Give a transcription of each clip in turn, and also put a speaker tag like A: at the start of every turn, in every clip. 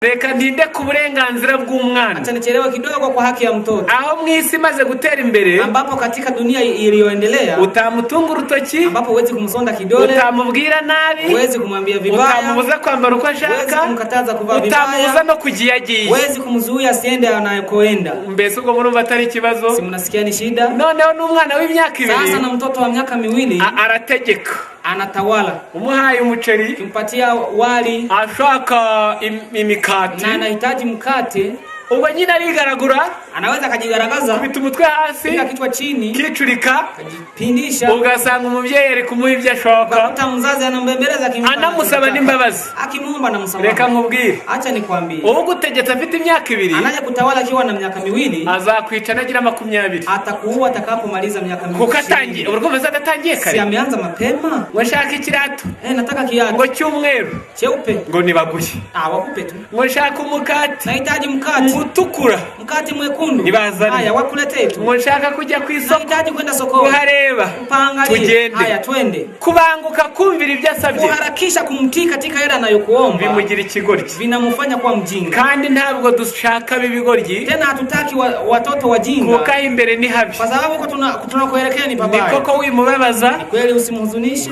A: Reka ntinde ku burenganzira bw'umwana.
B: Acha nichelewe kidogo kwa haki ya mtoto.
A: Aho mu isi imaze gutera imbere,
B: Ambapo katika dunia iliyoendelea,
A: utamutunga urutoki,
B: ambapo huwezi kumsonda kidole,
A: utamubwira nabi,
B: huwezi kumwambia vibaya,
A: utamubuza kwambara uko
B: huwezi
A: ashaka,
B: kumkataza kuvaa
A: utamubuza
B: vibaya,
A: no kujya iyo agiye.
B: Huwezi kumzuia asiende anakoenda.
A: Mbese ubwo murumva atari ikibazo?
B: Si mnasikia ni shida?
A: Noneho n'umwana w'imyaka 2
B: Sasa na mtoto wa miaka 2
A: arategeka.
B: Anatawala.
A: Umuhaye umuceri,
B: Ukimpatia wali
A: ashaka imikati,
B: na anahitaji mkate,
A: ubwo nyine arigaragura,
B: anaweza akajigaragaza,
A: kubita umutwe hasi,
B: piga kichwa chini,
A: kicurika,
B: akajipindisha,
A: ugasanga umubyeyi ari kumuha ibyo ashaka,
B: ukakuta mzazi anambembeleza akimpa
A: anamusaba
B: anachotaka.
A: N'imbabazi.
B: Akimuomba na msamaha.
A: Reka nkubwire,
B: Acha nikwambie,
A: ugutegetse afite imyaka 2
B: anaye kutawala akiwa na miaka 2
A: azakwica nagira 20.
B: Atakuua atakapomaliza miaka
A: Kuko atangiye
B: 20.
A: urumva se adatangiye
B: Si
A: kare?
B: ameanza mapema?
A: Ngo nshaka ikirato
B: Eh, nataka kiatu
A: ngo cy'umweru,
B: cheupe.
A: Ngo nibaguhe.
B: Ah, wakupe tu.
A: Ngo nshaka umukati
B: Nahitaji mkate,
A: ngo utukura,
B: mkate mwekundu.
A: Nibazane.
B: Haya, wakuletee tu.
A: Ngo nshaka kujya ku isoko
B: Nahitaji kwenda sokoni
A: kuhareba,
B: upaangalie.
A: Tugende.
B: Haya, twende.
A: Kubanguka kumvira ibyo asabye
B: Kuharakisha kumtii katika yale anayokuomba
A: bimugira ikigoryi.
B: Vinamfanya kuwa mjinga.
A: Kandi ntabwo dushaka b'ibigoryi,
B: Tena hatutaki watoto wajinga,
A: kuko aho imbere ni habi.
B: Kwa sababu huko tunakoelekea ni
A: Ni
B: pabaya.
A: koko wimubabaza,
B: Kweli usimhuzunishe,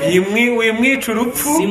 A: wimwica urupfu,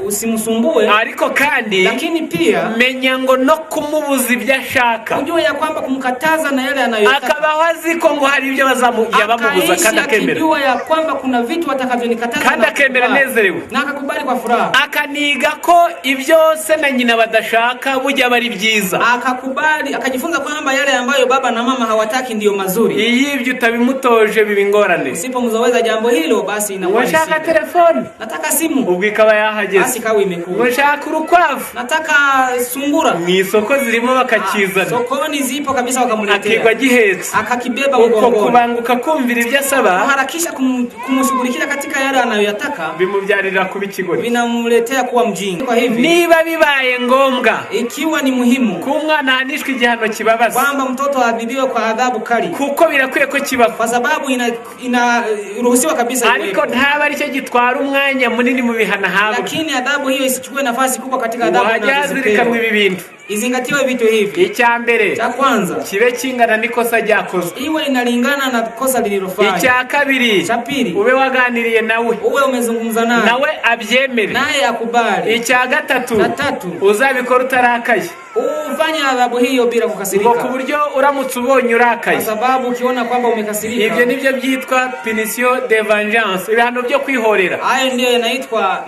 B: usimsumbue,
A: ariko kandi
B: lakini pia
A: menya ngo no kumubuza ibyo ashaka,
B: ujue ya kwamba kumkataza na yale anayotaka,
A: akabaho azi ko ngo hari ibyo yabamubuza
B: akaishi
A: kandi akemera,
B: akijua ya kwamba kuna vitu watakavyonikataza
A: kandi
B: na
A: akemera
B: kukubali.
A: Anezerewe,
B: Na akakubali kwa furaha,
A: akaniga ko ibyo se na nyina badashaka bujya aba ari byiza.
B: Akakubali, akajifunza kwamba yale ambayo baba na mama hawataki ndiyo mazuri.
A: Iyo ibyo utabimutoje biba ingorane.
B: Usipomzoeza jambo hilo, basi
A: Ngo
B: inakuwa ni
A: nshaka
B: shida.
A: telefone,
B: Nataka simu,
A: ubwo ikaba yahageze.
B: Basi kawe
A: Ngo
B: imekuwa.
A: nshaka urukwavu,
B: Nataka sungura,
A: mu isoko zirimo bakakizana,
B: sokoni zipo kabisa,
A: akigwa
B: wakamletea,
A: gihetse.
B: Akakibeba
A: Uko
B: mgongoni.
A: kubanguka kumvira ibyo asaba
B: Kuharakisha kumshughulikia katika yale anayoyataka
A: bimubyarira kuba ikigoryi.
B: Vinamletea kuwa mjinga. Kwa hivi,
A: Niba bibaye ngombwa
B: ikiwa ni muhimu
A: ko umwana ahanishwa igihano kibabaza,
B: kwamba mtoto aadhibiwe kwa adhabu kali,
A: kuko birakwiye ko kibaho,
B: kwa sababu inaruhusiwa kabisa
A: ariko
B: iwepo,
A: ntaba aricyo gitwara umwanya munini mu bihano ahabwa.
B: Lakini adhabu hiyo isichukue nafasi kubwa katika
A: Ngo
B: adhabu
A: hajye hazirikanwa
B: anazozipewa.
A: ibi bintu.
B: Izingatiwe vitu hivi.
A: Icya mbere,
B: Cha kwanza,
A: kibe kingana n'ikosa ryakozwe.
B: Iwe inalingana na kosa lililofanya.
A: Icya kabiri,
B: Cha pili,
A: ube waganiriye nawe,
B: uwe umezungumza naye,
A: nawe abyemere.
B: Naye akubali.
A: Icya gatatu,
B: Cha tatu,
A: uzabikora utarakaye,
B: ufanye adhabu hiyo bila
A: ngo ku
B: kukasirika,
A: buryo uramutse ubonye urakaye,
B: kwa sababu ukiona kwamba umekasirika,
A: ibyo nibyo byitwa punition de vengeance, ibihano byo kwihorera.
B: Hayo ndiyo yanaitwa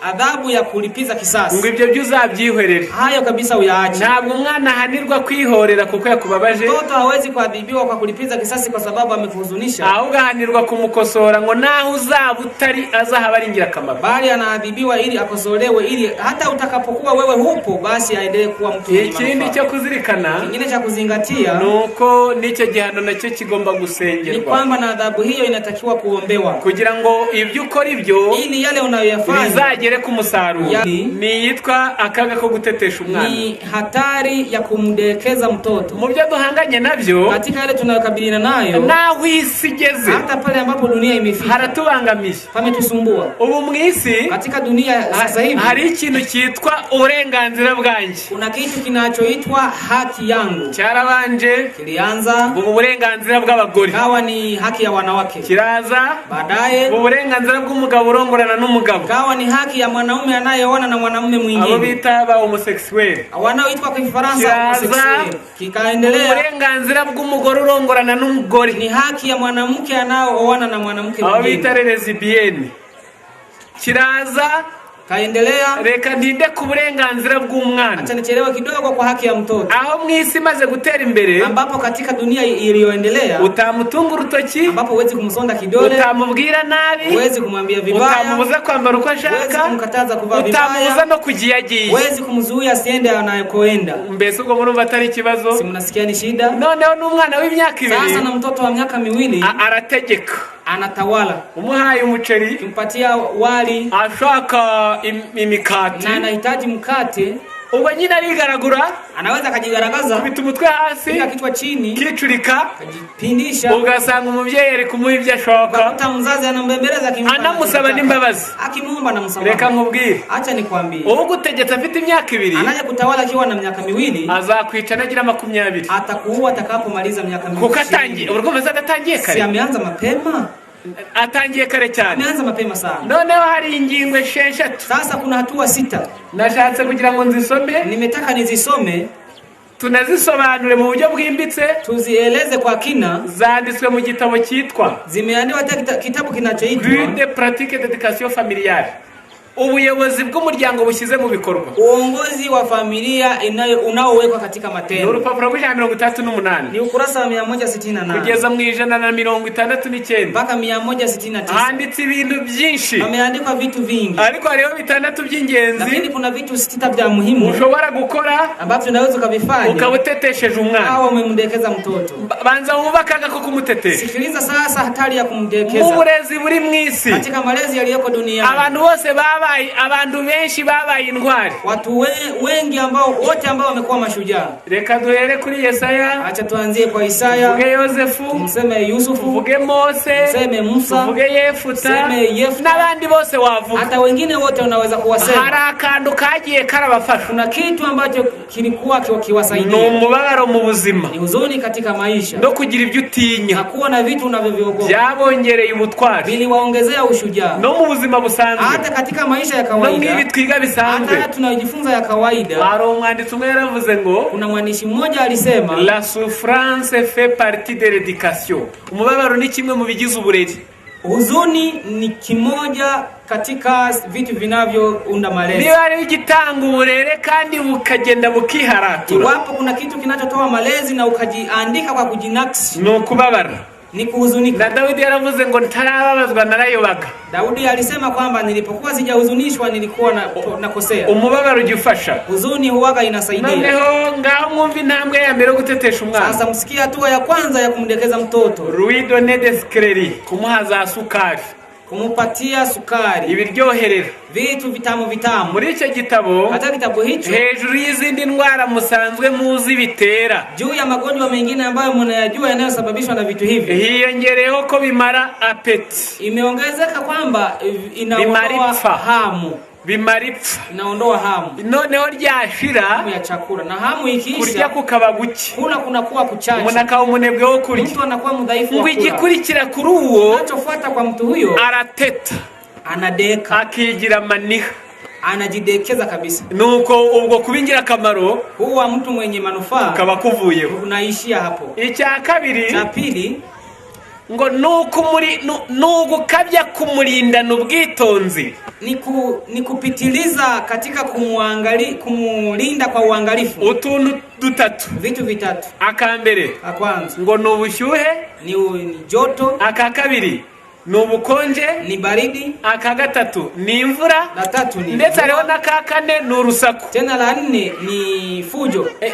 B: adhabu ya kulipiza
A: Ngo
B: kisasi.
A: ibyo byo uzabyihorere.
B: Hayo kabisa uyaache.
A: Ntabwo umwana ahanirwa kwihorera kuko yakubabaje,
B: Mtoto hawezi kuadhibiwa kwa kulipiza kisasi kwa sababu amekuhuzunisha,
A: ahubwo ahanirwa kumukosora ngo naho uzaba utari azahaba ari ingirakamaro.
B: Bali anaadhibiwa ili akosolewe, ili hata utakapokuwa wewe hupo, basi aendelee kuwa mtu mwenye
A: Ikindi
B: manufaa.
A: cyo kuzirikana
B: Kingine cha kuzingatia
A: ni uko n'icyo gihano nacyo kigomba
B: ni
A: gusengerwa,
B: kwamba na adhabu hiyo inatakiwa kuombewa,
A: kugira ngo ibyo ukora ibyo
B: ili yale unayoyafanya
A: bizagere ku musaruro. Ni iyitwa akaga ko gutetesha umwana.
B: Ni hatari ya kumdekeza mtoto.
A: Mu byo duhanganye nabyo,
B: Katika yale tunayokabiliana nayo,
A: n'aho isi igeze
B: hata pale ambapo dunia imefika,
A: haratubangamiye.
B: Pametusumbua.
A: Ubu mu isi
B: Katika dunia sasa hivi
A: hari ikintu cyitwa uburenganzira bwanjye.
B: Kuna kitu kinachoitwa haki yangu.
A: Cyarabanje
B: Kilianza
A: ubu burenganzira bw'abagore,
B: kawa ni haki ya wanawake,
A: kiraza
B: baadaye
A: ubu burenganzira bw'umugabo urongorana n'umugabo,
B: kawa ni haki ya mwanaume anayeona na mwanamume
A: abo
B: mwingine,
A: bita ba homosexuel,
B: wanaoitwa kwa Kifaransa
A: Kiraza
B: homosexuel. Kikaendelea
A: uburenganzira bw'umugore urongorana n'umugore,
B: ni haki ya mwanamke anayeoana na mwanamke
A: abo bita
B: mwingine.
A: lesbienne, kiraza.
B: Kaendelea.
A: Reka ntinde ku burenganzira bw'umwana.
B: Acha nichelewe kidogo kwa haki ya mtoto,
A: Aho mu isi imaze gutera imbere,
B: ambapo katika dunia iliyoendelea,
A: utamutunga urutoki,
B: ambapo huwezi kumsonda kidole,
A: utamubwira nabi,
B: huwezi kumwambia vibaya,
A: utamubuza kwambara uko
B: huwezi
A: ashaka,
B: kumkataza kuvaa
A: utamubuza
B: vibaya,
A: no kujya iyo agiye.
B: Huwezi kumzuia asiende anakoenda.
A: Mbese ubwo murumva atari ikibazo?
B: Si mnasikia ni shida?
A: Noneho n'umwana w'imyaka 2
B: Sasa na mtoto wa miaka 2
A: arategeka.
B: Anatawala.
A: Umuhaye umuceri,
B: Ukimpatia wali
A: ashaka imikati,
B: na anahitaji mkate,
A: Ubwo nyine arigaragura,
B: Anaweza akajigaragaza,
A: kubita umutwe hasi,
B: piga kichwa chini,
A: kicurika,
B: akajipindisha,
A: ugasanga umubyeyi ari kumuha ibyo ashaka,
B: ukakuta mzazi anambembeleza, akimpa
A: anamusaba
B: anachotaka.
A: N'imbabazi.
B: Akimuomba na msamaha.
A: Reka nkubwire,
B: Acha nikwambie,
A: ugutegetse afite imyaka 2,
B: anayekutawala akiwa na miaka 2,
A: azakwica nagira 20.
B: Atakuua atakapomaliza miaka
A: Kuko atangiye,
B: 20.
A: urumva se adatangiye
B: Si
A: kare?
B: ameanza mapema?
A: Atangiye kare cyane.
B: Ameanza mapema sana.
A: Noneho hari ingingo 6.
B: Sasa kuna hatua 6.
A: Nashatse kugira ngo nzisome,
B: Nimetaka nizisome,
A: tunazisobanure mu buryo bwimbitse.
B: Tuzieleze kwa kina.
A: Zanditswe mu gitabo cyitwa
B: Zimeandikwa katika kitabu kinachoitwa
A: Guide pratique d'éducation familiale, ubuyobozi bw'umuryango bushyize mu bikorwa.
B: Uongozi wa familia inayo unaowekwa katika
A: Ni
B: matendo.
A: urupapuro rw'168
B: Ni ukurasa wa 168
A: kugeza mu 169.
B: Mpaka 169.
A: Handitse ibintu byinshi,
B: Pameandikwa vitu vingi,
A: ariko hariho 6 by'ingenzi
B: lakini kuna vitu 6 vya muhimu
A: ushobora gukora
B: ambavyo unaweza ukavifanya
A: ukaba utetesheje umwana.
B: au umemdekeza mtoto.
A: Banza wumve akaga ko kumutetesha.
B: Sikiliza sasa hatari ya
A: Mu
B: kumdekeza.
A: burezi buri mu isi,
B: Katika malezi yaliyoko duniani,
A: abantu bose babaye, abantu benshi babaye intwari.
B: Watu wengi ambao wote ambao wamekuwa mashujaa.
A: Reka duhere kuri Yesaya,
B: Acha tuanzie kwa Isaya,
A: tuvuge Yosefu,
B: tumseme Yusufu,
A: tuvuge Mose,
B: tumseme Musa,
A: tuvuge Yefuta,
B: tuseme Yefuta,
A: n'abandi bose wavuga.
B: Hata wengine wote unaweza
A: Hari
B: kuwasema.
A: akantu kagiye karabafasha.
B: Kuna kitu ambacho kilikuwa
A: Ni
B: kiwasaidia,
A: umubabaro mu buzima
B: ni huzuni katika maisha
A: no kugira ibyo utinya,
B: na kuwa na vitu unavyoviogopa,
A: byabongereye ubutwari
B: viliwaongezea ushujaa
A: no mu buzima busanzwe,
B: hata katika maisha ya
A: no mu
B: kawaida,
A: ibi twiga bisanzwe.
B: Hata tunayojifunza ya kawaida.
A: Hari umwanditsi umwe yaravuze ngo
B: Kuna mwandishi mmoja alisema,
A: la souffrance fait partie de l'éducation, umubabaro ni kimwe mu bigize uburere.
B: Huzuni ni kimoja katika vitu vinavyounda malezi.
A: Niba hariho igitanga uburere kandi bukagenda bukiharatura,
B: Iwapo kuna kitu kinachotoa malezi na ukajiandika kwa kujinaksi,
A: ni ukubabara.
B: Ni kuhuzunika.
A: Na Dawidi yaravuze ngo ntarababazwa narayobaga.
B: Daudi alisema kwamba nilipokuwa sijahuzunishwa nilikuwa nakosea.
A: Umubabaro ujya ufasha.
B: Huzuni huwaga inasaidia.
A: Noneho ngaho mwumva intambwe ya mbere yo gutetesha umwana.
B: Sasa msikie hatua ya kwanza ya kumdekeza mtoto,
A: Lui donner des sucreries, kumuha za sukari,
B: kumupatia sukari,
A: ibiryoherera.
B: Vitu vitamu vitamu.
A: Muri icyo gitabo,
B: Katika kitabu hicho,
A: hejuru y'izindi ndwara musanzwe muzi bitera,
B: juu ya magonjwa mengine ambayo mnayajua yanayosababishwa na vitu hivi,
A: hiyongereyeho ko bimara appétit.
B: Imeongezeka kwamba inaondoa
A: Bimara ipfa.
B: hamu,
A: Bimara ipfa.
B: Inaondoa hamu,
A: Noneho ryashira,
B: hamu ya chakula, na hamu
A: kurya
B: ikiisha,
A: kukaba guke,
B: kula kunakuwa
A: umuntu
B: kuchache,
A: akaba umunebwe wo kurya.
B: Mtu anakuwa mdhaifu
A: Ngo
B: wa kula.
A: igikurikira kuri uwo,
B: Kinachofuata kwa mtu huyo,
A: arateta,
B: anadeka,
A: akigira maniha.
B: Anajidekeza kabisa.
A: Nuko ubwo kuba ingirakamaro
B: Huwa mtu mwenye manufaa
A: kukaba kuvuyeho.
B: Unaishia hapo.
A: Icya kabiri,
B: Cha pili,
A: ngo ni ugukabya kumurindana ubwitonzi.
B: Ni kupitiliza katika kumulinda kwa uangalifu.
A: Utuntu dutatu.
B: Vitu vitatu.
A: Aka mbere,
B: La kwanza
A: ngo ni ubushyuhe.
B: ni joto,
A: Aka kabiri ni ubukonje.
B: Ni baridi,
A: Aka gatatu ni imvura.
B: La tatu ni
A: Ndetse hariho n'aka kane ni urusaku.
B: Tena la nne ni fujo.
A: Eh,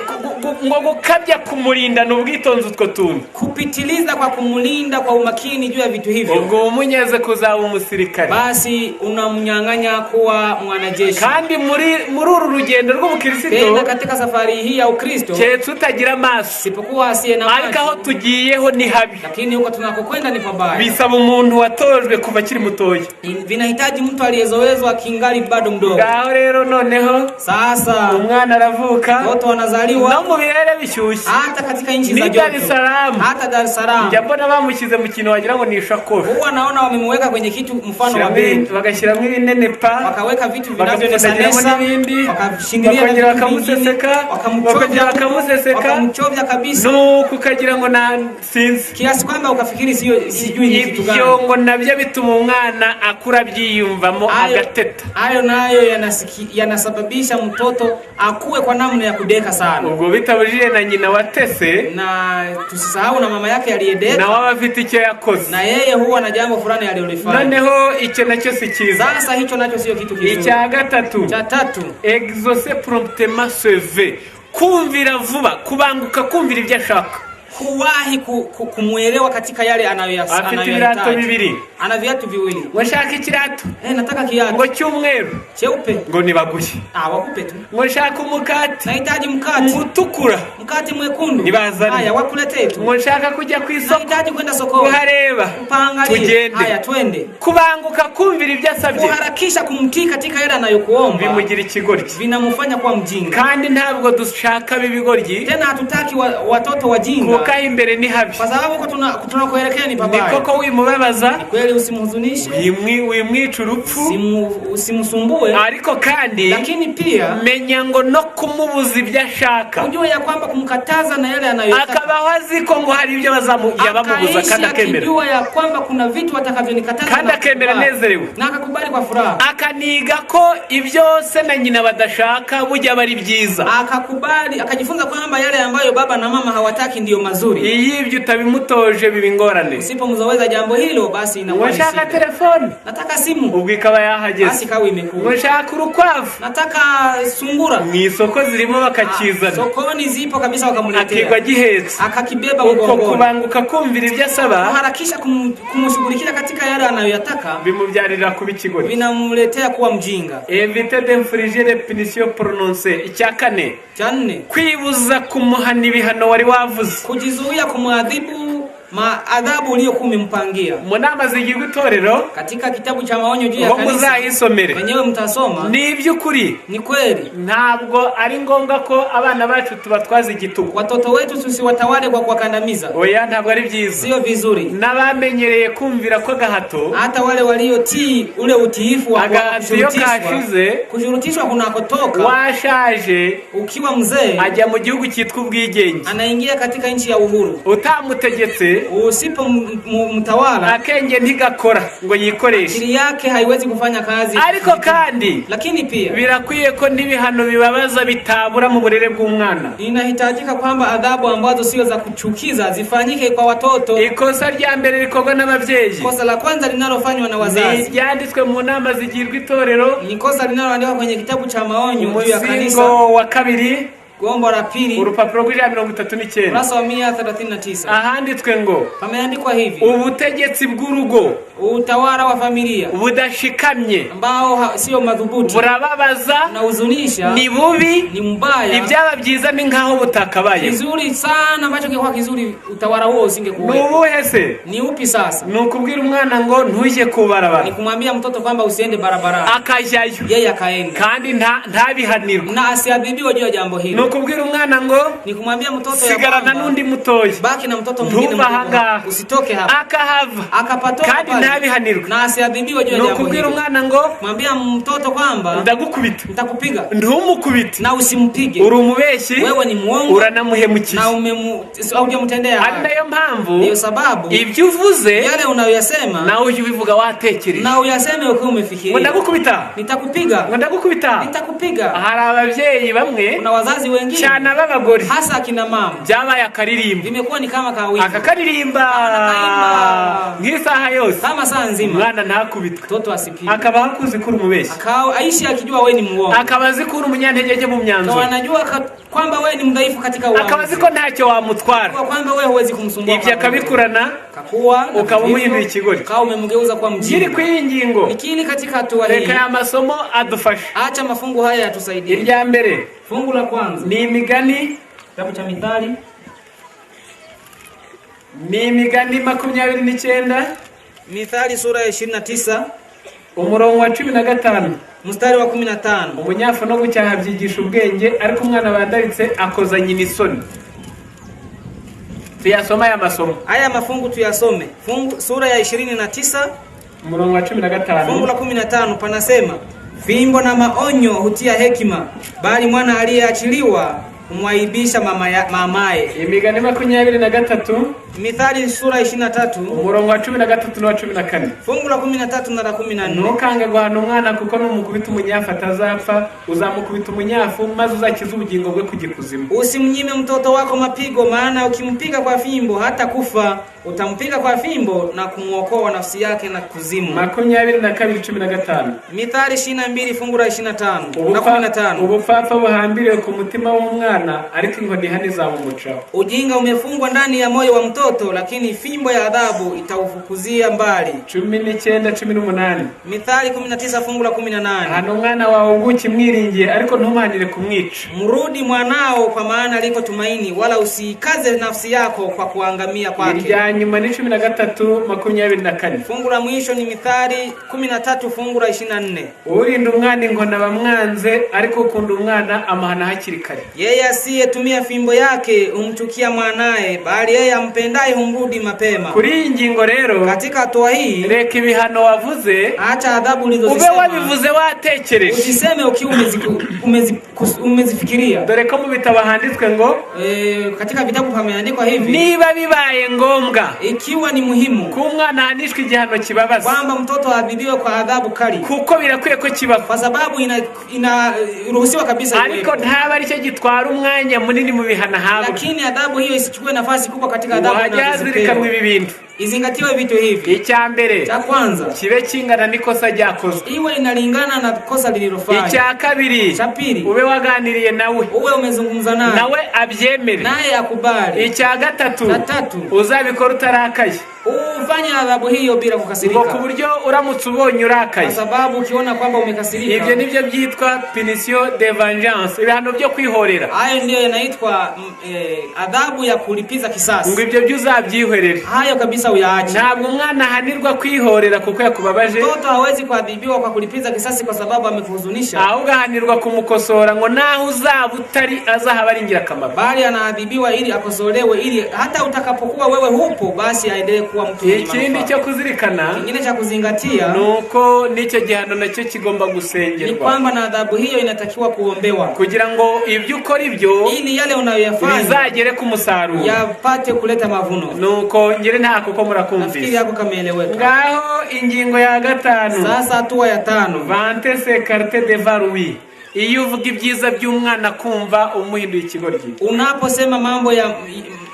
A: ngo gukabya kumurindana ubwitonzi utwo tuntu,
B: Kupitiliza kwa kumlinda kwa umakini juu ya vitu hivyo,
A: ubwo umunyeze kuzaba umusirikare.
B: Basi unamnyang'anya kuwa mwanajeshi.
A: Kandi muri uru rugendo rw'ubukristo,
B: Tena katika safari hii ya Ukristo,
A: keretse utagira amaso,
B: sipokuwa asiye na
A: ariko aho
B: macho,
A: tugiyeho ni habi.
B: Lakini huko tunakokwenda ni pabaya.
A: Bisaba umuntu watojwe kuva akiri mutoya.
B: Vinahitaji mtu aliyezoezwa kingali bado mdogo.
A: Ngaho rero noneho,
B: Sasa
A: umwana aravuka,
B: mtoto
A: no
B: anazaliwa,
A: mu birere bishyushye,
B: hata katika nchi za
A: ni Dar es
B: joto,
A: Salaam,
B: hata Dar es Salaam,
A: njya mbona bamushyize mu kintu wagira ngo ni ishakoshi,
B: huwa naona wamemuweka kwenye kitu mfano wa
A: Shyiramo
B: begi,
A: bagashyiramo ibinenepa,
B: wakaweka vitu
A: bagapfundagiramo
B: vinavyonesanesa,
A: n'ibindi,
B: wakashindilia na
A: bakongera
B: vitu vingine,
A: bakamuseseka, bakongera bakamuseseka,
B: wakamchovya kabisa,
A: nuko ukagira ngo na sinzi.
B: Kiasi kwamba ukafikiri sio sijui ni kitu
A: Ibyo
B: gani.
A: ngo nabyo bituma umwana akura abyiyumvamo,
B: Hayo,
A: agateta.
B: hayo nayo yanasababisha mtoto akue kwa namna ya kudeka sana,
A: Ubwo bitabujije na nyina watese,
B: na tusisahau na mama yake aliyedeka,
A: nawe aba afite icyo yakoze.
B: Na yeye huwa na jambo fulani alilolifanya.
A: Noneho icyo nacyo si cyiza.
B: Sasa hicho nacho sio kitu kizuri.
A: Icya gatatu,
B: Cha tatu,
A: exaucer promptement ses vœux, kumvira vuba, kubanguka kumvira ibyo ashaka.
B: Kuwahi kumwelewa katika yale
A: Afite ibirato
B: anayoyahitaji.
A: bibiri.
B: Ana viatu viwili.
A: Ngo nshaka ikirato
B: Nataka kiatu
A: ngo cy'umweru
B: cheupe.
A: Ngo nibaguhe.
B: Wakupe tu.
A: Ngo nshaka umukati
B: Nahitaji mkate,
A: utukura
B: mkate mwekundu.
A: Nibazane.
B: Haya, wakuletee tu.
A: Ngo nshaka kujya ku isoko
B: Nahitaji kwenda sokoni
A: kuhareba
B: upaangalie.
A: Tugende.
B: Haya, twende.
A: Kubanguka kumvira ibyo asabye
B: Kuharakisha kumtii katika yale anayokuomba
A: bimugira ikigoryi
B: vinamfanya kuwa mjinga.
A: Kandi ntabwo dushaka b'ibigoryi
B: Tena hatutaki watoto wajinga,
A: kuko aho imbere ni habi.
B: Kwa sababu huko tunakoelekea ni
A: Ni
B: pabaya.
A: koko wimubabaza
B: Kweli, usimhuzunishe,
A: wimwica urupfu
B: usimsumbue,
A: ariko kandi
B: lakini pia
A: menya ngo no kumubuza ibyo ashaka
B: ujue ya kwamba kumkataza na yale anayotaka,
A: akabaho azi ko ngo hari ibyo yabamubuza
B: akaishi
A: kandi akemera
B: akijua ya kwamba kuna vitu watakavyonikataza
A: Kandi
B: na
A: akemera
B: kukubali.
A: anezerewe.
B: Na akakubali kwa furaha,
A: akaniga ko ibyo se na nyina badashaka bujya aba ari byiza.
B: Akakubali, akajifunza kwamba yale ambayo baba na mama hawataki ndiyo mazuri.
A: Iyo ibyo utabimutoje biba ingorane.
B: Usipomzoweza jambo hilo, basi
A: Ngo
B: inakuwa ni
A: nshaka
B: shida.
A: telefone
B: Nataka simu,
A: ubwo ikaba yahageze.
B: Basi kawe
A: Ngo
B: imekuja.
A: nshaka urukwavu
B: Nataka sungura,
A: mu isoko zirimo bakakizana
B: sokoni zipo kabisa,
A: akigwa
B: wakamletea,
A: gihetse.
B: Akakibeba
A: Uko
B: mgongoni.
A: kubanguka kumvira ibyo asaba
B: Kuharakisha kumshughulikia katika yale anayoyataka
A: bimubyarira kuba ikigoryi.
B: Vinamletea kuwa mjinga.
A: Éviter d'infliger les punitions prononcées. Icya kane,
B: Cha nne,
A: kwibuza kumuhana ibihano wari wavuze.
B: Kujizuia kumwadhibu maadhabu uliyokuwa umempangia.
A: Mu nama zigirwa itorero
B: Katika kitabu cha maonyo juu ya
A: ngo
B: kanisa
A: muzayisomere
B: wenyewe mtasoma,
A: ni iby'ukuri
B: ni kweli
A: ntabwo ari ngombwa ko abana bacu tubatwaza igitugu.
B: Watoto wetu tusiwatawale kwa kuwakandamiza,
A: Oya ntabwo ari byiza.
B: Sio vizuri.
A: N'abamenyereye kumvira ko gahato
B: Hata wale waliotii ule utiifu wa
A: Agahato iyo
B: kushurutishwa,
A: kashize,
B: kushurutishwa kunakotoka,
A: washaje
B: ukiwa mzee
A: ajya mu gihugu cyitwa ubwigenge.
B: Anaingia katika nchi ya uhuru.
A: Utamutegetse
B: Usipomtawala,
A: akenge ntigakora ngo yikoreshe.
B: Akili yake haiwezi kufanya kazi.
A: Ariko kandi
B: Lakini pia
A: birakwiye ko n'ibihano bibabaza bitabura mu burere bw'umwana.
B: Inahitajika kwamba adhabu ambazo sio za kuchukiza zifanyike kwa watoto.
A: Ikosa rya mbere rikorwa n'ababyeyi
B: Kosa la kwanza linalofanywa na
A: ni
B: wazazi
A: iryanditswe mu nama zigirwa itorero
B: ni kosa linaloandikwa kwenye kitabu cha maonyo juu ya kanisa,
A: umuzingo wa kabiri
B: gombo la pili,
A: urupapuro rw'139
B: ukurasa wa 139,
A: ahanditswe ngo
B: pameandikwa hivi:
A: ubutegetsi bw'urugo
B: utawala wa familia
A: budashikamye
B: ambao sio madhubuti
A: burababaza
B: unahuzunisha,
A: ni bubi
B: ni mbaya.
A: Ibyaba byiza ni nk'aho butakabaye.
B: Kizuri sana ambacho kingekuwa kizuri utawala huo
A: Ni
B: usingekuwepo.
A: ubuhe se?
B: Ni upi sasa?
A: Ni ukubwira umwana ngo ntujye ku barabara
B: Ni kumwambia mtoto kwamba usiende barabarani,
A: akajyayo
B: yeye akaenda
A: kandi ntabihanirwe.
B: Na asiadhibiwe juu ya jambo
A: Ni
B: hilo.
A: ukubwira umwana ngo
B: Ni kumwambia mtoto ya
A: sigarana
B: kwamba
A: n'undi mutoya
B: baki na mtoto mwingine
A: ntuva
B: mdogo,
A: ahangaha
B: usitoke hapa,
A: akahava
B: akapatoka
A: kandi
B: pale
A: ntabihanirwe.
B: Na asiadhibiwe juu ya
A: Ni
B: jambo
A: ukubwira
B: hilo.
A: umwana ngo
B: Mwambia mtoto kwamba
A: ndagukubita
B: nitakupiga
A: ntumukubite
B: na usimpige,
A: uri umubeshyi
B: wewe ni mwongo
A: uranamuhemukiye.
B: Na haujamtendea
A: Ari
B: haki.
A: nayo mpamvu
B: Ndiyo sababu
A: ibyo uvuze
B: yale unayoyasema
A: nawe ujye ubivuga watekereje.
B: Na uyaseme ukiwa
A: Ngo
B: umefikiria.
A: ndagukubita
B: Nitakupiga,
A: ngo ndagukubita.
B: nitakupiga.
A: Hari ababyeyi bamwe
B: Kuna wazazi wengine
A: cyane ab'abagore
B: hasa akina mama,
A: byabaye akaririmbo
B: vimekuwa ni kama kawimbo,
A: akakaririmba
B: Akakaimba.
A: Nk'isaha yose
B: kama saa nzima,
A: umwana ntakubitwe
B: mtoto asipigwe,
A: akaba akuzi ko uri umubeshyi
B: akawa aishi akijua wewe ni muongo,
A: akaba azi ko uri umunyantege mu myanzuro
B: akawa anajua kwamba wewe ni mdhaifu katika
A: akaba azi
B: uamuzi,
A: ko ntacyo wamutwara
B: kwa kwamba wewe huwezi kumsumbua
A: ibyo
B: kwa lolote.
A: akabikurana
B: Kakuwa na
A: ukaba
B: vitu
A: umuhinduye
B: hivyo,
A: ikigoryi.
B: ukawa umemgeuza kuwa
A: Ngiri
B: mjinga.
A: ku iyi ngingo
B: Nikili katika hatua hii,
A: reka aya masomo adufashe.
B: Acha mafungu haya yatusaidie.
A: Irya mbere
B: Fungu la kwanza,
A: ni imigani
B: kitabu cha Mithali,
A: ni imigani 29
B: Mithali sura ya 29
A: umurongo wa 15
B: mstari wa 15.
A: Umunyafu no gucyaha byigisha ubwenge ariko umwana bandaritse akoza nyina isoni. Tuyasoma aya masomo.
B: Haya mafungu tuyasome. Fungu sura ya 29
A: umurongo wa cumi na
B: fungu
A: gatanu
B: la 15 panasema, fimbo na maonyo hutia hekima, bali mwana aliyeachiliwa humwaibisha mamaye.
A: Imigani 23
B: Mithali sura ya 23
A: umurongo wa 13 n'uwa 14
B: fungu la 13 na la 14.
A: Ntukange guhana umwana kuko numukubita umunyafu atazapfa uzamukubita umunyafu maze uzakize ubugingo bwe kujya ikuzimu.
B: Usimnyime mtoto wako mapigo, maana ukimpiga kwa fimbo hata kufa. Utampiga kwa fimbo na kumwokoa nafsi yake na kuzimu.
A: 22:15
B: Mithali 22 fungu la 25 na
A: Ubupfa-
B: 15.
A: Ubupfapfa buhambiriwe ku mutima w'umwana. bw'umwana, ariko inkoni ihana izabumucaho.
B: Ujinga umefungwa ndani ya moyo wa mtoto, lakini fimbo ya adhabu itaufukuzia mbali.
A: 19, 18.
B: Mithali 19 fungu la 18.
A: Hana umwana wawe ubwo ukimwiringiye, ariko ntumuhanire kumwica.
B: Mrudi mwanao, kwa maana liko tumaini, wala usiikaze nafsi yako kwa kuangamia kwake.
A: Irya nyuma ni 13, 24.
B: Fungu la mwisho ni Mithali 13 fungu la 24.
A: Urinda umwana inkoni aba amwanze, ariko ukunda umwana amuhana hakiri kare.
B: Yeye asiyetumia fimbo yake humchukia mwanaye, bali yeye ampendaye humrudi mapema.
A: Kuri iyi ngingo rero,
B: Katika hatua hii,
A: reka ibihano wavuze
B: acha adhabu
A: ube
B: ulizozisema,
A: wabivuze watekereje.
B: Usiseme ukiwa umezifikiria.
A: Dore ko mu bitabo handitswe ngo
B: Katika vitabu pameandikwa hivi,
A: niba bibaye ngombwa
B: ikiwa ni muhimu
A: ko umwana ahanishwa igihano kibabaza,
B: kwamba mtoto aadhibiwe kwa adhabu kali,
A: kuko birakwiye ko kibaho,
B: kwa sababu inaruhusiwa kabisa
A: ariko
B: iwepo.
A: ntaba aricyo gitwara umwanya munini mu bihano ahabwa.
B: Lakini adhabu hiyo isichukue nafasi kubwa katika
A: Ngo
B: adhabu
A: hajye hazirikanwa
B: unazozipewa.
A: ibi bintu.
B: Izingatiwe vitu hivi.
A: Icya mbere,
B: Cha kwanza,
A: kibe kingana n'ikosa ryakozwe.
B: iwe inalingana na kosa lililofanya.
A: Icya kabiri,
B: Cha pili,
A: ube waganiriye nawe,
B: uwe umezungumza naye,
A: nawe abyemere.
B: Naye akubali.
A: Icya gatatu,
B: Cha tatu,
A: uzabikora utarakaye,
B: ufanye adhabu hiyo bila
A: ngo ku
B: kukasirika,
A: buryo uramutse ubonye urakaye,
B: kwa sababu ukiona kwamba umekasirika,
A: ibyo nibyo byitwa punition de vengeance, ibihano byo kwihorera.
B: Hayo ndiyo yanaitwa adhabu ya kulipiza
A: Ngo
B: kisasi.
A: ibyo byo uzabyihorere.
B: Hayo kabisa uyaache.
A: Ntabwo umwana ahanirwa kwihorera kuko yakubabaje,
B: Mtoto hawezi kuadhibiwa kwa kulipiza kisasi kwa sababu amekuhuzunisha,
A: ahubwo ahanirwa kumukosora ngo naho uzaba utari azahaba ari ingirakamaro.
B: Bali anaadhibiwa ili akosolewe, ili hata utakapokuwa wewe hupo, basi aendelee kuwa mtu mwenye
A: Ikindi
B: manufaa.
A: cyo kuzirikana
B: Kingine cha kuzingatia
A: ni uko n'icyo gihano nacyo kigomba
B: ni
A: gusengerwa,
B: kwamba na adhabu hiyo inatakiwa kuombewa,
A: kugira ngo ibyo ukora ibyo
B: ili yale unayoyafanya
A: bizagere ku musaruro.
B: Yapate kuleta mavuno.
A: Nuko ngere nta kuko
B: Nafikiri
A: murakumvise.
B: hapo kameeleweka.
A: Ngaho ingingo ya gatanu.
B: Sasa hatua ya tano,
A: Vanter ses qualités devant lui, iyo uvuga ibyiza by'umwana kumva umuhinduye ikigoryi.
B: Unaposema mambo ya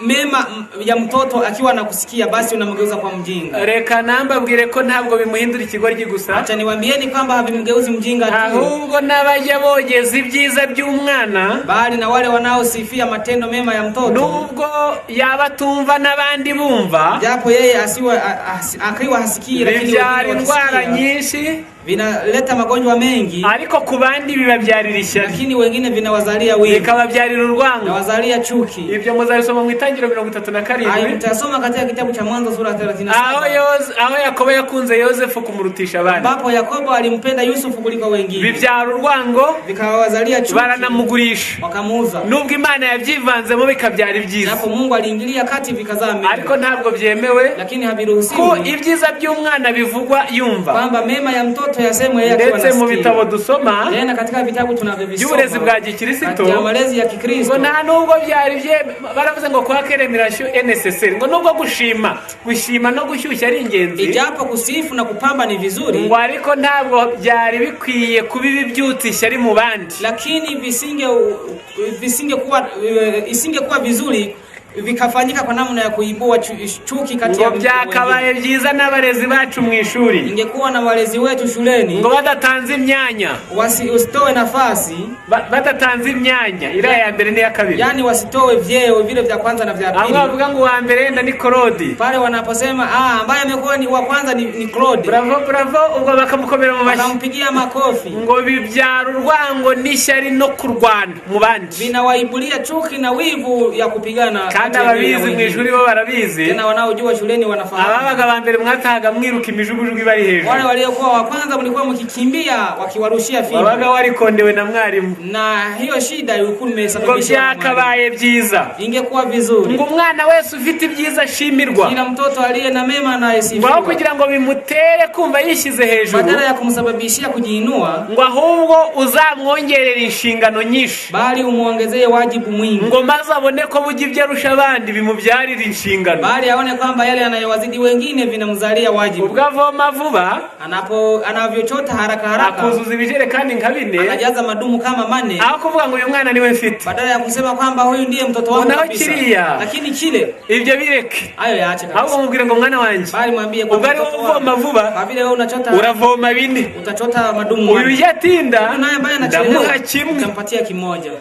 B: mema ya mtoto akiwa anakusikia, basi unamgeuza kwa mjinga.
A: Reka nambabwire ko ntabwo bimuhindura ikigoryi gusa,
B: Acha niwaambieni kwamba havimgeuzi mjinga tu,
A: ahubwo n'abajya bogeza ibyiza by'umwana,
B: bali na wale wanaosifia matendo mema ya mtoto,
A: nubwo yaba atumva n'abandi bumva,
B: japo yeye asiwe akiwa hasikii, lakini
A: bibyara
B: wengine
A: indwara
B: wakisikia,
A: nyinshi,
B: vinaleta magonjwa mengi,
A: ariko ku bandi bibabyarira ishyari,
B: lakini wengine vinawazalia wivu,
A: bikababyarira urwango.
B: vinawazalia chuki.
A: Ibyo muzabisoma mu Itangiriro mirongo itatu na
B: Hayo
A: karindwi
B: mtasoma katika kitabu cha Mwanzo sura 37,
A: aho Yakobo yakunze Yosefu kumurutisha abandi,
B: ambapo Yakobo alimpenda Yusufu kuliko wengine,
A: bibyara urwango,
B: vikawazalia chuki,
A: baranamugurisha,
B: wakamuuza.
A: Nubwo Imana yabyivanzemo bikabyara ibyiza,
B: Japo Mungu aliingilia kati vikazaa mema,
A: ariko ntabwo byemewe
B: lakini
A: ko
B: haviruhusiwi
A: ibyiza by'umwana bivugwa yumva.
B: Kwamba mema ya mtoto yasemwe yeye akiwa
A: Ndetse mu bitabo
B: anasikia.
A: dusoma
B: Tena katika vitabu
A: by'uburezi
B: tunavyovisoma
A: bwa gikirisito,
B: katika malezi ya
A: ngo
B: Kikristo,
A: nta nubwo byari bye baravuze ngo kwa quelle admiration est nécessaire, ngo nubwo gushima gushima no gushyushya ari ingenzi,
B: ijapo kusifu na kupamba ni vizuri,
A: ngo ariko ntabwo byari bikwiye kuba ibibyutsa ishyari mu bandi.
B: Lakini visingekuwa isingekuwa vizuri vikafanyika kwa namna ya kuibua chuki kati ya
A: Ngo byakabaye
B: wengine.
A: Byiza n'abarezi bacu mu ishuri,
B: Ingekuwa na walezi wetu shuleni
A: ngo badatanze imyanya,
B: usitoe nafasi,
A: badatanze imyanya iriya ya mbere n'iya kabiri,
B: yani wasitoe vyeo vile vya kwanza na vya
A: aho
B: pili.
A: bavuga ngo uwa mbere yenda ni Claude,
B: Pale wanaposema ambaye amekuwa ni wa kwanza ni Claude,
A: bravo bravo, ubwo bakamukomera mu mashyi,
B: wakampigia makofi,
A: ngo bibyara urwango n'ishyari no kurwana mu bandi.
B: Vinawaibulia chuki na wivu ya kupigana
A: Kandi
B: kati ya
A: ababizi mu
B: wengine.
A: ishuri bo barabizi.
B: Tena wanaojua shuleni wanafahamu.
A: Ababaga ba mbere mwatahaga mwiruka imijugujugu ibari hejuru,
B: Wale waliokuwa wa kwanza mlikuwa mkikimbia wakiwarushia fimbo,
A: wabaga warikondewe na mwarimu.
B: Na hiyo shida ilikuwa
A: Ngo
B: imesababishwa na mwalimu.
A: byakabaye byiza
B: Ingekuwa vizuri
A: ngo umwana wese ufite ibyiza ashimirwa,
B: kila mtoto aliye na mema
A: ngo aho
B: anayesifiwa,
A: kugira ngo bimutere kumva yishyize hejuru,
B: badala ya kumsababishia kujiinua,
A: ngo ahubwo uzamwongerera inshingano nyinshi,
B: bali umuongezee wajibu mwingi,
A: ngo maze abone ko bujya ibyo arusha abandi bimubyarira inshingano,
B: bali aone kwamba yale anayowazidi wengine vinamzalia wajibu.
A: Ubwo avoma vuba,
B: Anapo anavyochota haraka haraka,
A: akuzuza ibijerekani nka bine,
B: anajaza madumu kama manne,
A: aho kuvuga ngo uyu mwana niwe mfite,
B: badala ya kusema kwamba huyu ndiye mtoto wangu
A: Unaho
B: kabisa,
A: kiriya.
B: Lakini kile
A: Ibyo bireke,
B: hayo yaache
A: ahubwo
B: kabisa,
A: mubwire ngo mwana wanjye,
B: bali mwambie
A: ubwo
B: kwamba
A: ari wowe
B: mtoto
A: uvoma
B: wangu,
A: vuba,
B: kwa vile wewe unachota,
A: uravoma bine,
B: utachota madumu
A: uyu
B: manne.
A: ujya atinda
B: Huyu naye ambaye
A: ndamuha
B: anachelewa
A: kimwe.
B: utampatia kimoja.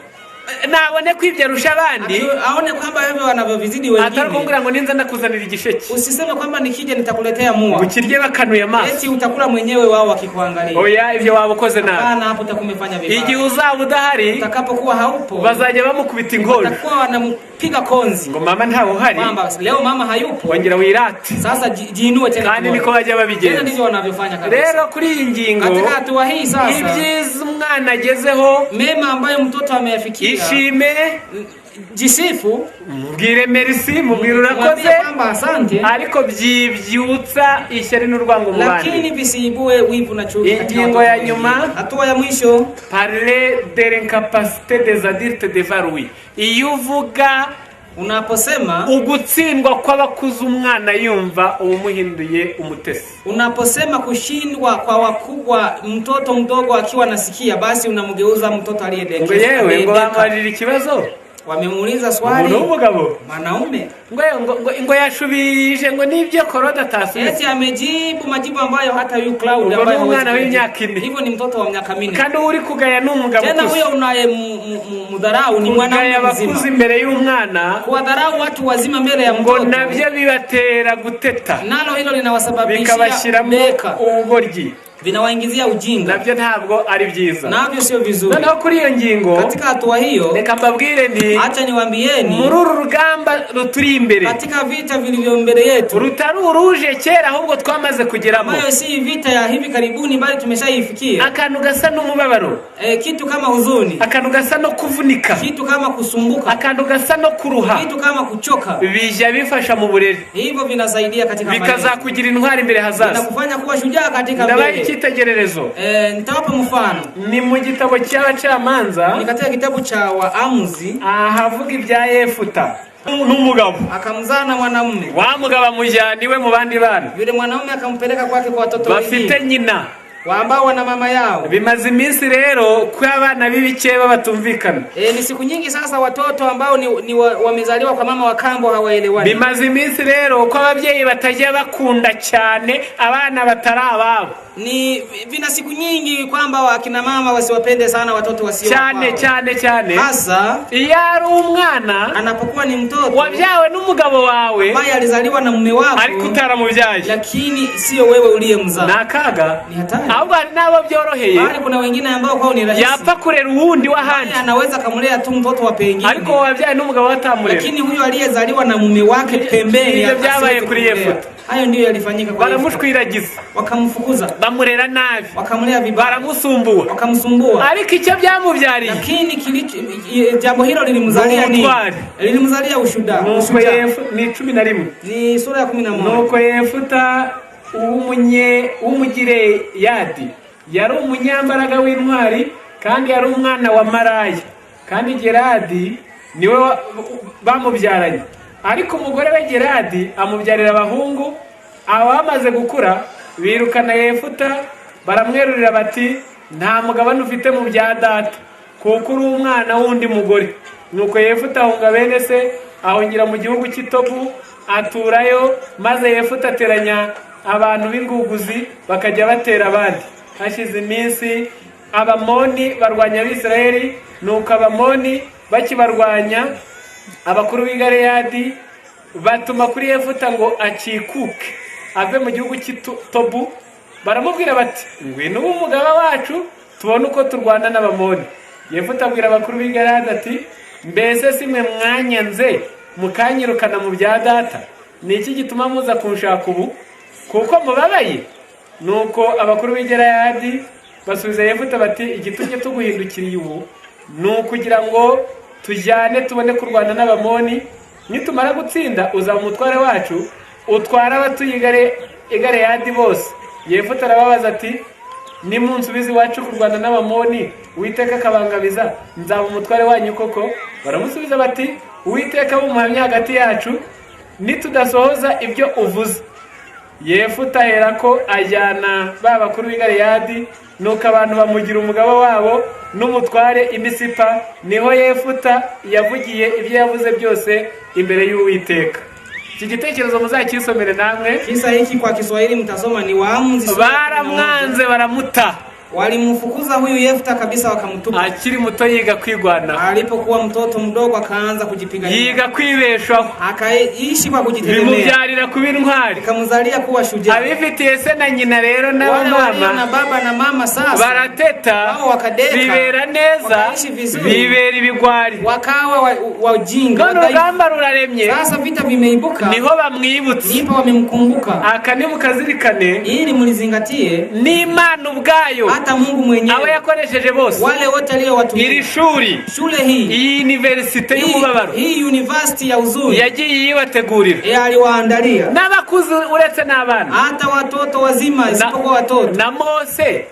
A: Nabone ko ibyo arusha abandi,
B: Aone kwamba hivyo wanavyovizidi
A: atari
B: wengine.
A: Kumbwira ngo ninza ndakuzanira igisheke,
B: Usiseme kwamba nikija nitakuletea mua,
A: ngo ukirye bakanuye amaso.
B: Eti utakula mwenyewe wao wakikuangalia.
A: Oya, ibyo waba ukoze nabi.
B: Hapana, hapo utakuwa umefanya
A: Igihe
B: vibaya.
A: uzaba udahari,
B: Utakapokuwa haupo,
A: bazajya bamukubita inkonjo,
B: watakuwa wanampiga konzi
A: ngo mama ntawe uhari,
B: kwamba leo mama hayupo.
A: Wongera wirate.
B: Sasa jiinue tena
A: Kandi
B: tuone.
A: Niko bajya
B: Tena
A: babigenza.
B: ndivyo wanavyofanya kabisa.
A: Rero kuri iyi ngingo,
B: Katika hatua hii sasa,
A: ibyiza umwana agezeho,
B: mema ambayo mtoto ameyafikia,
A: ishime,
B: jisifu,
A: mubwire merci, mubwire
B: mwambie
A: urakoze,
B: kwamba asante,
A: ariko byibyutsa ishyari n'urwango mu bandi.
B: Lakini visiibue wivu na chuki katika
A: Ingingo
B: watoto
A: ya
B: wengine.
A: Nyuma.
B: Hatua ya mwisho,
A: Parler de l'incapacité des adultes devant lui, iyo uvuga
B: unaposema
A: ugutsindwa kw'abakuze umwana yumva, uba umuhinduye umutesi.
B: Unaposema kushindwa kwa wakubwa mtoto mdogo akiwa anasikia, basi unamgeuza mtoto
A: Ngo
B: aliyedekeza.
A: yewe, ngo
B: aliyedeka.
A: bamubajije ikibazo,
B: Wamemuuliza
A: umuntu
B: swali,
A: w'umugabo,
B: mwanaume,
A: ngo ngo ngo, ngo yashubije ngo n'ibyo Claude atasubiza.
B: Eti amejibu majibu ambayo hata yu Cloud
A: Ubwo
B: ambaye
A: ni umwana
B: hawezi
A: w'imyaka
B: kujibu.
A: 4.
B: Hivyo ni mtoto wa miaka 4.
A: Kandi uwo uri kugaya ni umugabo
B: Tena
A: ukuze.
B: huyo unayemdharau ni
A: Kugaya
B: mwanaume
A: abakuze
B: mzima.
A: Imbere y'umwana,
B: Kuwadharau watu wazima mbele ya
A: ngo
B: mtoto,
A: nabyo bibatera guteta,
B: nalo hilo linawasababishia
A: bikabashyiramo
B: deka,
A: ubugoryi,
B: vinawaingizia ujinga,
A: nabyo ntabwo ari byiza.
B: Navyo sio vizuri.
A: Noneho kuri iyo ngingo,
B: Katika hatua hiyo,
A: reka mbabwire nti
B: acha niwaambieni,
A: muri uru rugamba ruturi imbere,
B: katika vita vilivyo mbele yetu,
A: rutari uruje kera ahubwo twamaze kugeramo,
B: ambayo si vita ya hivi karibuni, bali tumeshaifikia,
A: akantu gasa n'umubabaro,
B: kitu kama huzuni,
A: akantu gasa no kuvunika,
B: kitu kama kusumbuka,
A: akantu gasa no kuruha,
B: kitu kama kuchoka,
A: bijya bifasha mu burere,
B: hivyo vinasaidia katika malezi,
A: bikazakugira intwari imbere hazaza.
B: Vinakufanya kuwa shujaa katika
A: Ndabaha
B: mbele.
A: Icyitegererezo.
B: Nitawapa mfano.
A: Ni mu gitabo cy'abacamanza,
B: Ni katika kitabu cha Waamuzi,
A: ahavuga ibya Yefuta n'umugabo,
B: akamzaa na mwanamume.
A: Wa mugabo amujyana iwe mu bandi bana
B: Yule mwanaume akampeleka kwake kwa watoto
A: bafite
B: wengine
A: nyina.
B: Ambao wana mama yao.
A: Bimaze iminsi rero ko abana b'ibikeba batumvikana.
B: Ni siku nyingi sasa watoto ambao ni wamezaliwa kwa mama wa kambo hawaelewani.
A: Bimaze iminsi rero ko ababyeyi batajya bakunda cyane abana batari ababo.
B: Ni vina siku nyingi kwamba akina mama wasiwapende sana watoto wasio
A: Cyane
B: kwao.
A: cyane cyane
B: Hasa
A: iyo ari umwana
B: anapokuwa ni mtoto
A: wabyawe n'umugabo wawe,
B: ambaye alizaliwa na mume wako,
A: ariko utaramubyaye,
B: lakini sio wewe uliyemzaa.
A: Ni akaga.
B: Ni hatari.
A: Ahubwo hari n'abo byoroheye,
B: Bali kuna wengine ambao kwao ni rahisi.
A: yapfa kurera uwundi w'ahandi,
B: Anaweza kamulea tu mtoto wa pengine,
A: ariko wabyaye n'umugabo batamurera.
B: Lakini huyo aliyezaliwa na mume wake pembeni
A: Ndivyo byabaye
B: asiweze
A: kuri
B: kumlea.
A: Yefuta.
B: Hayo ndiyo yalifanyika kwa Yefuta.
A: Baramushwiragiza,
B: Wakamfukuza,
A: bamurera nabi,
B: wakamlea vibaya,
A: baramusumbuwa,
B: wakamsumbua.
A: Ariko icyo byamubyariye,
B: Lakini kilicho jambo hilo lilimzalia nini?
A: Ubutwari.
B: Lilimzalia ushuda.
A: Nuko
B: Ushujaa.
A: Yefu ni 11.
B: Ni sura ya 11.
A: Nuko Yefuta w'Umugileyadi yari umunyambaraga w'intwari, kandi yari umwana wa maraya, kandi Geradi niwe bamubyaranye, ariko umugore we Geradi amubyarira abahungu. Aba bamaze gukura birukana Yefuta, baramwerurira bati: "Nta mugabane ufite mu bya data, kuko uri umwana w'undi mugore." Nuko Yefuta ahunga bene se, ahungira mu gihugu cy'Itobu, aturayo. Maze Yefuta ateranya abantu b'inguguzi, bakajya batera abandi. Hashize iminsi, Abamoni barwanya Abisirayeli. Nuko Abamoni bakibarwanya, abakuru b'i Galeyadi batuma kuri Yefuta ngo akikuke ave mu gihugu cy'Itobu. Baramubwira bati: "Ngwino ube umugaba wacu, tubone uko turwana n'Abamoni." Yefuta abwira abakuru b'i Galeyadi ati: "Mbese si mwe mwanyanze mukanyirukana mu bya data? Ni iki gituma muza kunshaka ubu kuko mubabaye?" Nuko abakuru b'i Galeyadi basubiza Yefuta bati: "Igitumye tuguhindukiriye ubu ni ukugira ngo tujyane, tubone kurwana n'Abamoni. Nitumara gutsinda, uzaba umutware wacu, utware abatuye i Galeyadi bose." Yefuta arababaza ati: "Nimunsubiza iwacu kurwana n'Abamoni, Uwiteka akabangabiza, nzaba umutware wanyu koko?" Baramusubiza bati: "Uwiteka abe umuhamya hagati yacu nitudasohoza ibyo uvuze." Yefuta aherako ajyana ba bakuru b'i Galeyadi, nuko abantu bamugira umugaba wabo n'umutware i Misipa. Niho Yefuta yavugiye ibyo yavuze byose imbere y'Uwiteka. Iki gitekerezo muzakisomere namwe.
B: Kisa hiki kwa Kiswahili mtasoma ni Waamuzi sura ya 11.
A: Baramwanze, baramuta.
B: Walimfukuza huyu Yefta kabisa, wakamtupa.
A: Akiri muto yiga kwirwanaho.
B: Alipokuwa mtoto mdogo akaanza kujipigania,
A: Yiga kwibeshaho.
B: Akaishi kwa kujitegemea,
A: Bimubyarira kuba intwari.
B: Ikamzalia kuwa shujaa.
A: Abifitiye se na nyina rero
B: Wale walio na
A: n'abamama
B: baba na mama sasa
A: barateta,
B: wao wakadeka,
A: bibera neza,
B: wakaishi vizuri,
A: bibera ibigwari.
B: Wakawa wajinga,
A: None
B: wadhaifu.
A: urugamba ruraremye,
B: Sasa vita vimeibuka,
A: niho bamwibutse.
B: Ndipo wamemkumbuka.
A: Aka nimukazirikane,
B: Ili mlizingatie,
A: n'Imana ubwayo,
B: hata Mungu
A: abo
B: mwenyewe,
A: yakoresheje bose,
B: wale wote
A: iri
B: aliyowatumia,
A: shuri,
B: shule hii,
A: iyi universite
B: hii,
A: y'umubabaro,
B: hii university ya huzuni,
A: yagiye iyibategurira,
B: yeye aliwaandalia
A: n'abakuze uretse n'abana.
B: Hata watoto wazima, isipokuwa watoto.
A: Na Mose,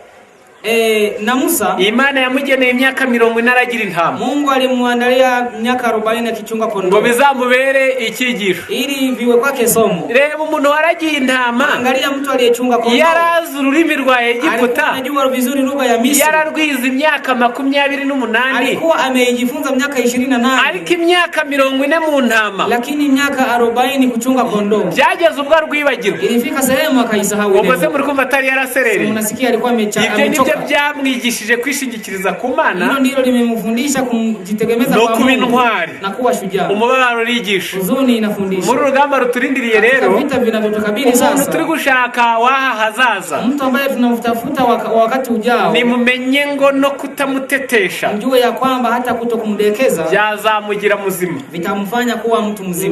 B: Na Musa,
A: Imana yamugeneye imyaka 40 aragira intama,
B: Mungu alimwandalia miaka 40 akichunga
A: ngo
B: kondoo
A: bizamubere icyigisho.
B: Ili viwe kwake somo.
A: Reba umuntu waragiye intama,
B: Angalia mtu aliyechunga kondoo,
A: yarazi ururimi rwa
B: alikuwa
A: Egiputa,
B: anajua vizuri lugha ya Misri,
A: yararwize imyaka 28,
B: alikuwa ameijifunza miaka 28,
A: ariko imyaka 40 mu ntama,
B: lakini miaka 40 kuchunga kondoo,
A: byageze ubwo arwibagirwa.
B: Ilifika sehemu akaisahau ile
A: Ubwo se
B: lugha.
A: muri kumva atari yaraserereye?
B: Unasikia, alikuwa
A: Ibyo nibyo
B: amechoka.
A: byamwigishije kwishingikiriza ku
B: Hilo
A: Mana
B: ndilo limemfundisha kujitegemeza
A: no
B: kwa
A: kuba
B: Mungu
A: intwari.
B: Na kuwa shujaa.
A: Umubabaro urigisha.
B: Huzuni inafundisha.
A: Muri uru rugamba ruturindiriye
B: Katika
A: rero,
B: vita vinavyotukabili
A: umuntu
B: sasa,
A: turi gushaka w'aha hazaza,
B: mtu ambaye tunamtafuta wakati ujao,
A: nimumenye ngo no kutamutetesha
B: mjue ya kwamba hata kuto kumdekeza
A: byazamugira muzima.
B: vitamfanya kuwa mtu mzima.